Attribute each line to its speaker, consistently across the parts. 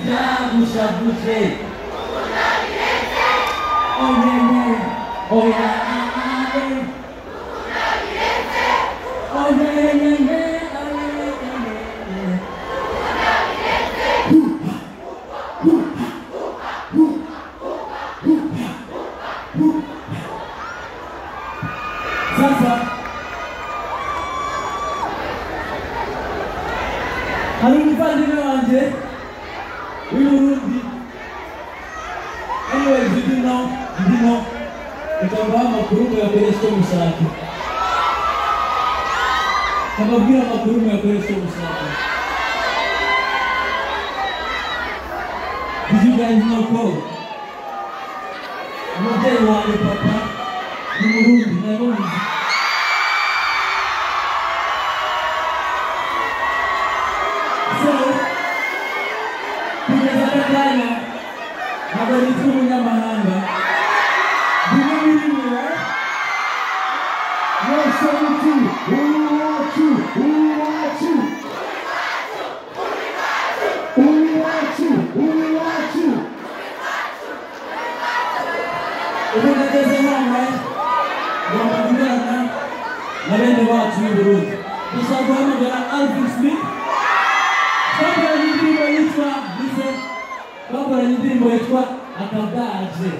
Speaker 1: Ibyagushavuje. Oh yeah yeah, oh yeah, oh yeah yeah yeah, oh yeah yeah. Sasa hari umuvandimwe wanjye w'i Burundi. Anyways, you do know, you do know. Reka mbahe amakuru muyakoreshe icyo mushaka. Kababwira amakuru muyakoreshe icyo mushaka. Did you guys know ko umubyeyi wanjye, papa, ni Murundi? Ntabwo muzi. So kugeza aka kanya ntabwo nitwa umunyamahanga. Bimwe muri mwe
Speaker 2: Mwese muti uwacu, uwacu, uwacu, uwacu.
Speaker 1: Ubu ndageze hano, ngomba gukorana na bene wacu b'i Burundi. Ndashaka guhamagara Alvin Smith. Twakoranye indirimbo yitwa, listen, twakoranye indirimbo yitwa Akadaje.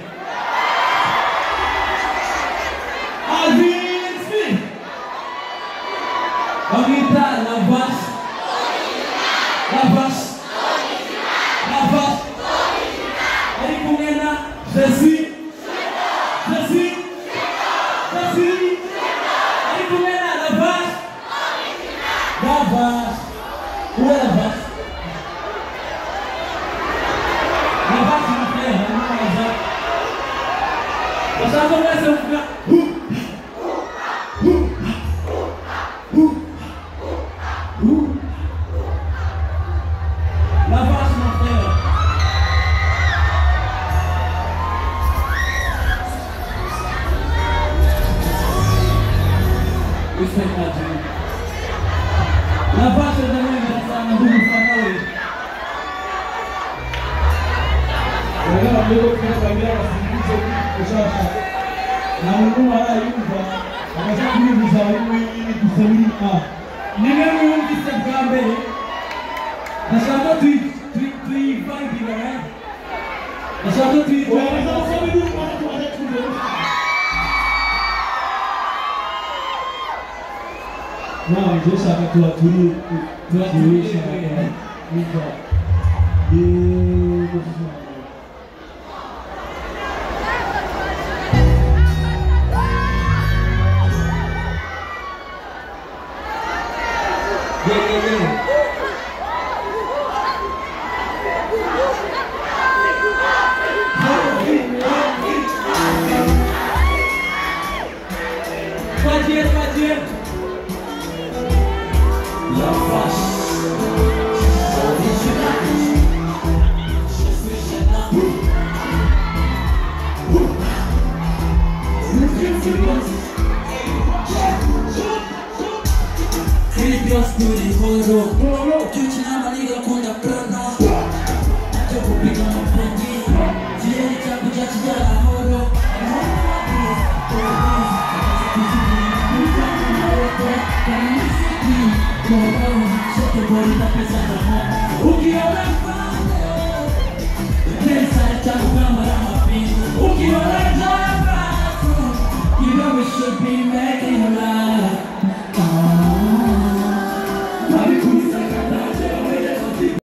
Speaker 1: Alvin Smith, bamwita La Vache, La Vache, La Vache, ari kumwe na Jésus, Jésus, Jésus, ari kumwe na La Vache, La Vache. Où est la vache? La vache, mon frère, vraiment la vache. Ndashaka mwese muvuga hu hu hu hu. La vache, mon frère. Respect my G. La vache, ndamwemera sana, ndi umufana we.
Speaker 2: Urabona mbego twagira basingize ushaka nta muntu arayumva amaze kubivuza ari wenyine gusa biri a
Speaker 1: Nimwe mwumvise bwa mbere, ndashaka ko tuyivangire, right? Ndashaka ko tuyivangire.
Speaker 2: Nawe njye ushaka tuba turi
Speaker 1: Tuba turi.
Speaker 2: Wumva yego.
Speaker 1: Yeah. Twagiye, twagiye. La vache originale. Je suis gênant.
Speaker 3: Kuri byose kuri horo Byuki n'amaniga akunda plana. Cyo kupiga amapengi. Kirere cyago cya kijyana horo. Ukiona Ukiona njaa, you know we should be making love.